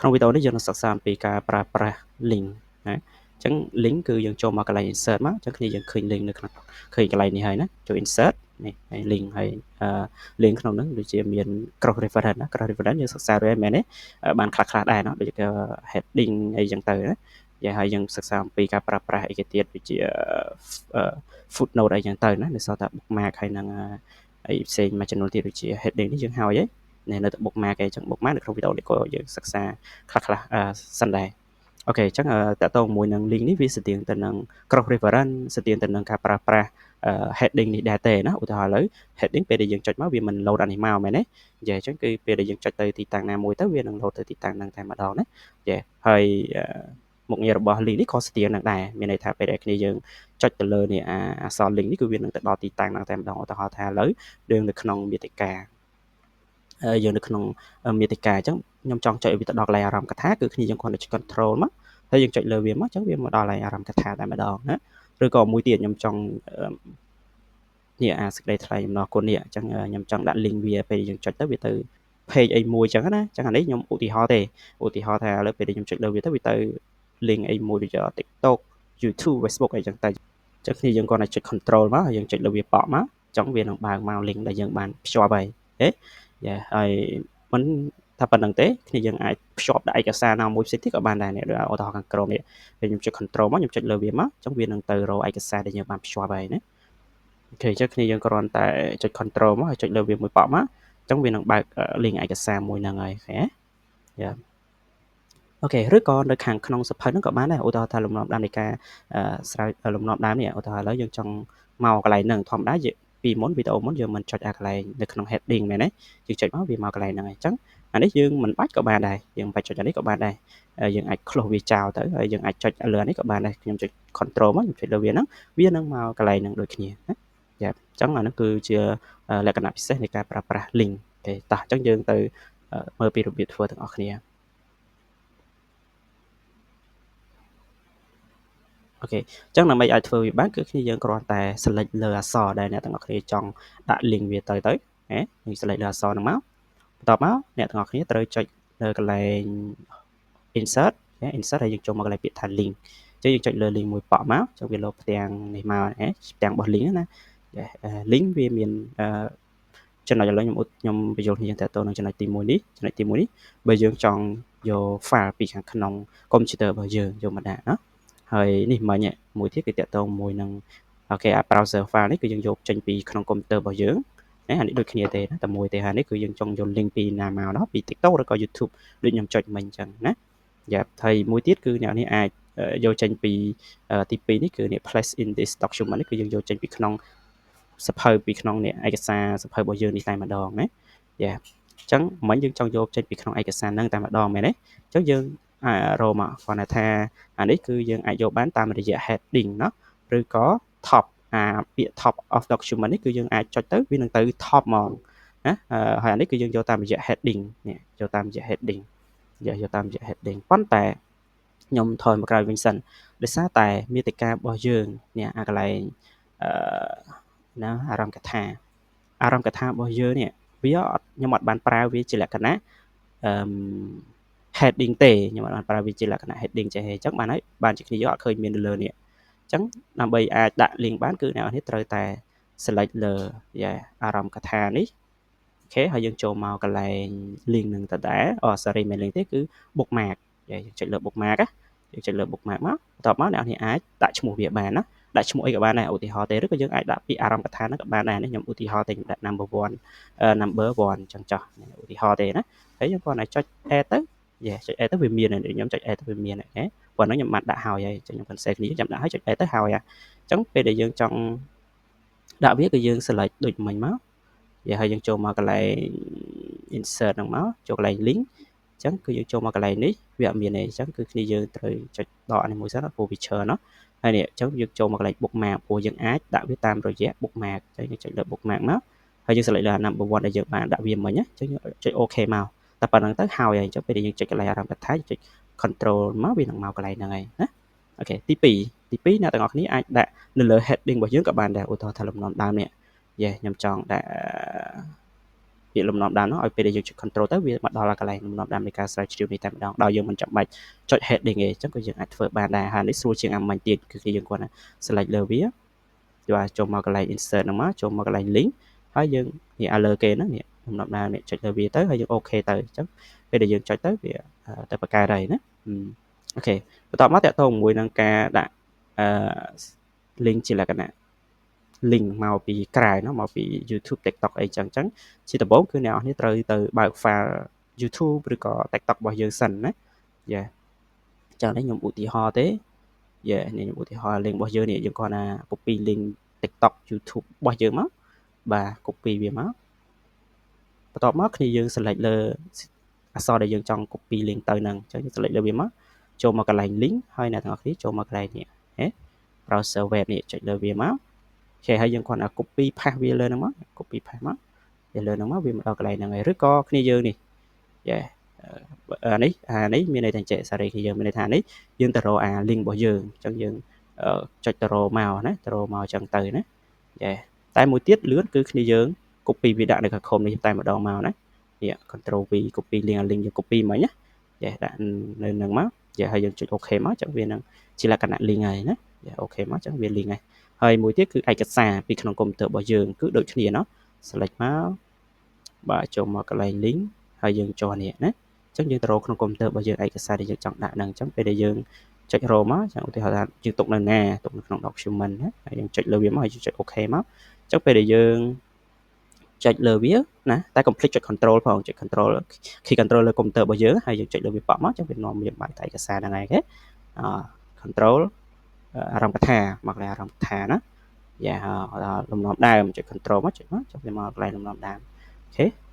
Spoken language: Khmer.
ក្នុងវីដេអូនេះយើងនឹងសិក្សាអំពីការប្រើប្រាស់ link ណាអញ្ចឹង link គឺយើងចូលមកកន្លែង insert មកអញ្ចឹងគ្នាយើងឃើញ link នៅក្នុងឃើញកន្លែងនេះហើយណាចូល insert នេះហើយ link ហើយ link ក្នុងហ្នឹងដូចជាមាន cross reference ណា cross reference យើងសិក្សារួចហើយមែនទេបានខ្លះខ្លះដែរណាដូចជា heading អីចឹងទៅណាយ៉ាហើយយើងសិក្សាអំពីការប្រើប្រាស់អីគេទៀតដូចជា footnote អីចឹងទៅណានៅសល់តែ bookmark ហើយនឹងអីផ្សេងមួយចំនួនទៀតដូចជា heading នេះយើងហើយនេះនៅតែ bookmark ឯងចឹង bookmark នៅក្នុងវីដេអូនេះក៏យើងសិក្សាខ្លះខ្លះសិនដែរ OK អញ្ចឹងតកតងមួយនឹង link នេះវាស្ទៀងទៅនឹង cross reference ស្ទៀងទៅនឹងការប្រើប្រាស់ heading នេះដែរទេណាឧទាហរណ៍ឥឡូវ heading ពេលដែលយើងចុចមកវាមិន load អានេះមកមែនទេយេអញ្ចឹងគឺពេលដែលយើងចុចទៅទីតាំងណាមួយទៅវានឹង load ទៅទីតាំងហ្នឹងតែម្ដងណាយេហើយមុខងាររបស់ link នេះក៏ស្ទៀងនឹងដែរមានន័យថាពេលដែលគ្នាយើងចុចទៅលើនេះអាអក្សរ link នេះគឺវានឹងទៅដល់ទីតាំងហ្នឹងតែម្ដងឧទាហរណ៍ថាឥឡូវយើងនៅក្នុងមាតិកាយើងនៅក្នុងមាតិកាអញ្ចឹងខ្ញុំចង់ចុចឲ្យវាទៅដល់កន្លែងអារម្មណ៍កថាគឺគ្នាយើងគ្រាន់តែចុច control មកហើយយើងចុចលើវាមកអញ្ចឹងវាមកដល់កន្លែងអារម្មណ៍កថាតែម្ដងណាឬក៏មួយទៀតខ្ញុំចង់នេះអាសេចក្តីថ្លែងអំណរគុណនេះអញ្ចឹងខ្ញុំចង់ដាក់ link វាពេលយើងចុចទៅវាទៅ page អីមួយអញ្ចឹងណាអញ្ចឹងអានេះខ្ញុំឧទាហរណ៍ទេឧទាហរណ៍ថាឥឡូវពេលដែលខ្ញុំចុចលើវាទៅវាទៅ link អីមួយដូចជា TikTok, YouTube, Facebook អីចឹងទៅអញ្ចឹងគ្នាយើងគ្រាន់តែចុច control មកហើយយើងចុចលើវាប៉ក់មកអញ្ចឹងវានឹងបើកមក link ដែលយើងបានភ្ជាប់ហើយហេយ៉ាហើយមិនថាប៉ុណ្្នឹងទេគ្នាយើងអាចភ្ជាប់ដាក់ឯកសារណាមួយផ្សេងទៀតក៏បានដែរនេះដូចឧទាហរណ៍ខាងក្រោមនេះពេលខ្ញុំចុច control មកខ្ញុំចុចលើវាមកអញ្ចឹងវានឹងទៅរកឯកសារដែលយើងបានភ្ជាប់ហើយណាOK អញ្ចឹងគ្នាយើងគ្រាន់តែចុច control មកហើយចុចលើវាមួយប៉ក់មកអញ្ចឹងវានឹងបើក link ឯកសារមួយហ្នឹងហើយ OK យ៉ា OK ឬក៏នៅខាងក្នុងសភៅហ្នឹងក៏បានដែរឧទាហរណ៍ថាលំនាំដើមនៃការស្រាវលំនាំដើមនេះឧទាហរណ៍ឥឡូវយើងចង់មកកន្លែងហ្នឹងធម្មតាពីមុនវីដេអូមុនយើងមិនចុចអាកន្លែងនៅក្នុង heading មែនទេយើងចុចមកវាមកកន្លែងហ្នឹងហើយអញ្ចឹងអានេះយើងមិនបាច់ក៏បានដែរយើងមិនបាច់ចុចអានេះក៏បានដែរយើងអាច close វាចោលទៅហើយយើងអាចចុចលើអានេះក៏បានដែរខ្ញុំចុច control មកខ្ញុំចុចលើវាហ្នឹងវានឹងមកកន្លែងហ្នឹងដូចគ្នាណាយ៉ាអញ្ចឹងអានេះគឺជាលក្ខណៈពិសេសនៃការប្រើប្រាស់ link OK តោះអញ្ចឹងយើងទៅមើលពីរបៀបធ្វើទាំងអស់គ្នា OK អញ្ចឹងដើម្បីឲ្យធ្វើវាបានគឺគ្នាយើងគ្រាន់តែ select លើអក្សរដែលអ្នកទាំងអស់គ្នាចង់ដាក់ link វាទៅទៅណាយើង select លើអក្សរហ្នឹងមកបន្ទាប់មកអ្នកទាំងអស់គ្នាត្រូវចុចលើកន្លែង insert ណា insert ហើយយើងចូលមកកន្លែងពាក្យថា link អញ្ចឹងយើងចុចលើ link មួយប៉ក់មកចុចវាលោតផ្ទាំងនេះមកណាផ្ទាំងរបស់ link ណា link វាមានចំណុចឥឡូវខ្ញុំខ្ញុំបញ្យល់គ្នាតទៅនឹងចំណុចទី1នេះចំណុចទី1នេះបើយើងចង់យក file ពីខាងក្នុង computer របស់យើងយកមកដាក់ណាហើយនេះមិញមួយទៀតគឺតាក់ទងមួយនឹង OK អា browser file នេះគឺយើងយកចេញពីក្នុង computer របស់យើងណាអានេះដូចគ្នាទេណាតែមួយទេហើយនេះគឺយើងចង់យក link ពីណាមកណោះពី TikTok ឬក៏ YouTube ដូចខ្ញុំចុចមិញអញ្ចឹងណាយ៉ាហើយមួយទៀតគឺអ្នកនេះអាចយកចេញពីទី2នេះគឺនេះ place in this document នេះគឺយើងយកចេញពីក្នុងសភៅពីក្នុងនេះឯកសារសភៅរបស់យើងនេះតែម្ដងណាយ៉ាអញ្ចឹងមិញយើងចង់យកចេញពីក្នុងឯកសារហ្នឹងតែម្ដងមែនទេអញ្ចឹងយើងរកមកគ្រាន់តែថាអានេះគឺយើងអាចយកបានតាមរយៈ heading ណោះឬក៏ top អាពាក្យ top of document នេះគឺយើងអាចចុចទៅវានឹងទៅ top ហ្មងណាហើយអានេះគឺយើងយកតាមរយៈ heading នេះយកតាមរយៈ heading យកតាមរយៈ heading ប៉ុន្តែខ្ញុំថយមកក្រោយវិញសិនដោយសារតែមាតិការបស់យើងនេះអាកន្លែងអឺណាអារម្មណ៍កថាអារម្មណ៍កថារបស់យើងនេះវាអត់ខ្ញុំអត់បានប្រើវាជាលក្ខណៈអឺ heading ទេខ្ញុំអត់បានប្រើវាជាលក្ខណៈ heading ចេះទេអញ្ចឹងបានហើយបានជាគ្នាយើងអត់ឃើញមាននៅលើនេះអញ្ចឹងដើម្បីអាចដាក់ link បានគឺអ្នកនរនេះត្រូវតែ select លើយ៉ាអារម្មណ៍កថានេះ OK ហើយយើងចូលមកកន្លែង link នឹងដដែលអូ sorry មិន link ទេគឺ bookmark យើងចុចលើ bookmark ណាយើងចុចលើ bookmark មកបន្ទាប់មកអ្នកនរអាចដាក់ឈ្មោះវាបានណាដាក់ឈ្មោះអីក៏បានដែរឧទាហរណ៍ទេឬក៏យើងអាចដាក់ពីអារម្មណ៍កថាហ្នឹងក៏បានដែរនេះខ្ញុំឧទាហរណ៍ទេខ្ញុំដាក់ number 1 number 1អញ្ចឹងចោះឧទាហរណ៍ទេណាហើយយើងគ្រាន់តែចុច add ទៅយេចុច add ទៅវាមានខ្ញុំចុច add ទៅវាមានហ៎ព្រោះហ្នឹងខ្ញុំបានដាក់ហើយហើយចឹងខ្ញុំ cancel គ្នាចាំដាក់ហើយចុច add ទៅហើយអញ្ចឹងពេលដែលយើងចង់ដាក់វាគឺយើង select ដូចមិញមកយេហើយយើងចូលមកកន្លែង insert ហ្នឹងមកចូលកន្លែង link អញ្ចឹងគឺយើងចូលមកកន្លែងនេះវាអត់មានទេអញ្ចឹងគឺគ្នាយើងត្រូវចុចដកអានេះមួយសិនព្រោះវាច្រើនណោះហើយនេះអញ្ចឹងយើងចូលមកកន្លែង bookmark ព្រោះយើងអាចដាក់វាតាមរយៈ bookmark អញ្ចឹងយើងចុចលើ bookmark មកហើយយើង select លើ number 1ដែលយើងបានដាក់វាមិញអញ្ចឹងយើងចុច OK មកតែប៉ុណ្្នឹងទៅហើយហើយអញ្ចឹងពេលដែលយើងចុចកន្លែងអារម្មណ៍កថាចុច control មកវានឹងមកកន្លែងហ្នឹងហើយណា OK ទី2ទី2អ្នកទាំងអស់គ្នាអាចដាក់នៅលើ heading របស់យើងក៏បានដែរឧទាហរណ៍ថាលំនាំដើមនេះយេខ្ញុំចង់ដាក់ ពាក្យលំនាំដើមនោះឲ្យពេលដែលយើងចុច control ទៅវាមកដល់កន្លែងលំនាំដើមនៃការស្រាវជ្រាវនេះតែម្ដងដោយយើងមិនចាំបាច់ចុច heading ទេអញ្ចឹងក៏យើងអាចធ្វើបានដែរហើយនេះស្រួលជាងអាមិញទៀតគឺយើងគ្រាន់តែ select លើវាបាទចូលមកកន្លែង insert ហ្នឹងមកចូលមកកន្លែង link ហើយយើងនេះអាលើគេហ្នឹងនេះលំនាំដើមនេះចុចលើវាទៅហើយយើង OK ទៅអញ្ចឹងពេលដែលយើងចុចទៅវាទៅបង្កើតហើយណា OK បន្ទាប់មកតាក់ទងជាមួយនឹងការដាក់អឺ link ជាលក្ខណៈ link មកពីក្រៅនោះមកពី YouTube TikTok អីចឹងចឹងជាដំបូងគឺអ្នកនរនេះត្រូវទៅបើក file YouTube ឬក៏ TikTok របស់យើងសិនណាយ៉ាចឹងនេះខ្ញុំឧទាហរណ៍ទេយ៉ានេះខ្ញុំឧទាហរណ៍ link របស់យើងនេះយើងគ្រាន់តែ copy link TikTok YouTube របស់យើងមកបាទ copy វាមកបន្ទាប់មកគ្នាយើង select លើអក្សរដែលយើងចង់ copy link ទៅហ្នឹងអញ្ចឹងយើង select លើវាមកចូលមកកន្លែង link ហើយអ្នកទាំងអស់គ្នាចូលមកកន្លែងនេះហេ browser web នេះចុចលើវាមកគេហើយយើងគ្រាន់តែ copy paste វាលើហ្នឹងមក copy paste មកវាលើហ្នឹងមកវាមកដល់កន្លែងហ្នឹងហើយឬក៏គ្នាយើងនេះយ៉ាអានេះអានេះមានន័យថាចេះសារីគ្នាយើងមានន័យថានេះយើងទៅរកអា link របស់យើងអញ្ចឹងយើងចុចទៅរកមកណាទៅរកមកអញ្ចឹងទៅណាយ៉ាតែមួយទៀតលឿនគឺគ្នាយើង copy វាដាក់នៅខាងក្រោមនេះតែម្ដងមកណានេះ control V copy link អា link យើង copy មិញណាយ៉ាដាក់នៅនឹងមកយ៉ាហើយយើងចុច OK មកអញ្ចឹងវានឹងជាលក្ខណៈ link ហើយណាយ៉ា OK មកអញ្ចឹងវា link ហើយហើយមួយទៀតគឺឯកសារពីក្នុងកុំព្យូទ័ររបស់យើងគឺដូចគ្នាណោះ select មកបាទចូលមកកន្លែង link ហើយយើងចុះនេះណាអញ្ចឹងយើងទៅរកក្នុងកុំព្យូទ័ររបស់យើងឯកសារដែលយើងចង់ដាក់ហ្នឹងអញ្ចឹងពេលដែលយើងចុចរកមកចឹងឧទាហរណ៍ថាយើងទុកនៅណាទុកនៅក្នុង document ណាហើយយើងចុចលើវាមកហើយយើងចុច OK មកអញ្ចឹងពេលដែលយើងចុចលើវាណាតែ complete ចុច control ផងចុច control key control លើកុំព្យូទ័ររបស់យើងហើយយើងចុចលើវាប៉ក់មកអញ្ចឹងវានាំយើងបើកតែឯកសារហ្នឹងឯងគេអ control អារម្មណ៍កថាមកកន្លែងអារម្មណ៍កថាណាយ៉ាលំនាំដើមចុច control មកចុចមកចុចវាមកកន្លែងលំនាំដើម OK។